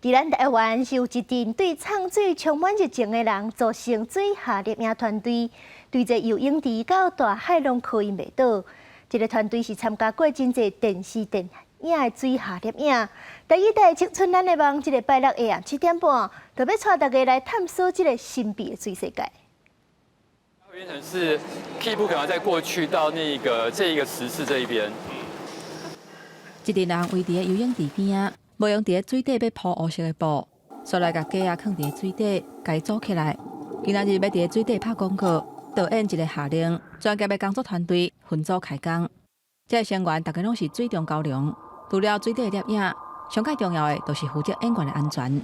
佇咱台灣是有一陣對藏水充滿熱情的人組成水下攝影團隊，對這游泳池到大海攏靠𪜶袂倒。這个團隊是參加過真濟電視電影的水下攝影。第一代青春咱的夢，這个拜六下暗7點半，就欲帶大家來探索這个神秘的水世界。變成是 key 不可能再過去到那個這一個石室這一邊。一陣人圍佇咧游泳池邊仔，無用佇咧水底欲鋪烏色的布，煞來共雞仔囥佇咧水底，共伊組起來。今仔日欲佇咧水底拍廣告，導演一个下令，專業的工作團隊分組開工。這个成員逐家攏是水中蛟龍，除了水底攝影，上蓋重要的就是負責演員的安全。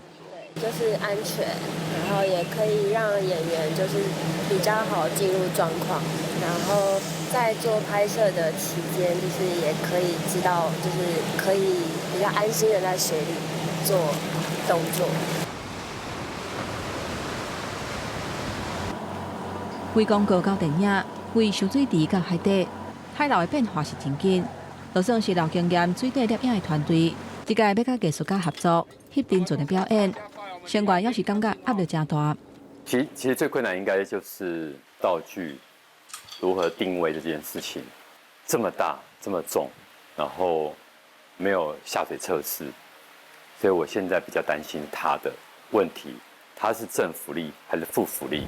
就是安全，然後也可以讓演員就是比較好進入狀況，然後在做拍攝的期間，就是也可以知道，就是可以比較安心的在水裡做動作。為廣告到電影，為泅水池到海底，海流的變化是真緊。就算是老經驗水底攝影的團隊，這屆欲佮藝術家合作翕沉船的表演，成員也是感覺壓力誠大。其實最困難應該就是道具如何定位這件事情，這麼大這麼重，然後沒有下水測試，所以我現在比較擔心它的問題，它是正浮力還是負浮力？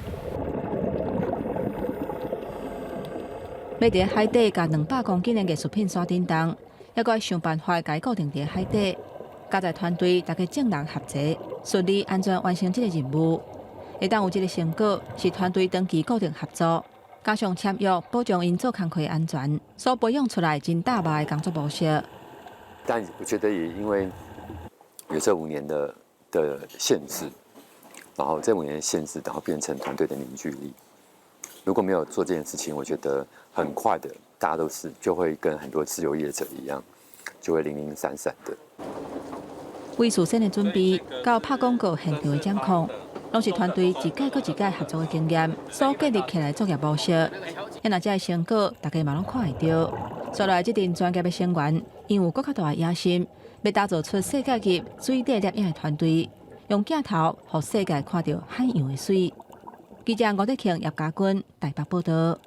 欲佇海底共200公斤的藝術品徙振動，猶閣愛想辦法共伊固定佇海底。佳哉團隊逐家眾人合作，順利安全完成這个任務。會當有這个成果，是團隊長期固定合作，加上簽約保障𪜶做工課安全，所培養出來真大肉的工作模式。但我覺得也因為有這五年的限制，然後這五年的限制，然後變成團隊的凝聚力。如果沒有做這件事情，我覺得很快的，大家都是就會跟很多自由業者一樣，就會零零散散的。為事先的準備，到拍廣告現場的掌控，攏是團隊一屆閣一屆合作的經驗所建立起來的作業模式。啊，若這个成果，大家嘛攏看會著。煞來這陣專業的成員，𪜶有閣較大的野心，欲打造出世界級水底攝影的團隊，用鏡頭予世界看著海洋的水。記者吳德慶、葉家軍台北報導。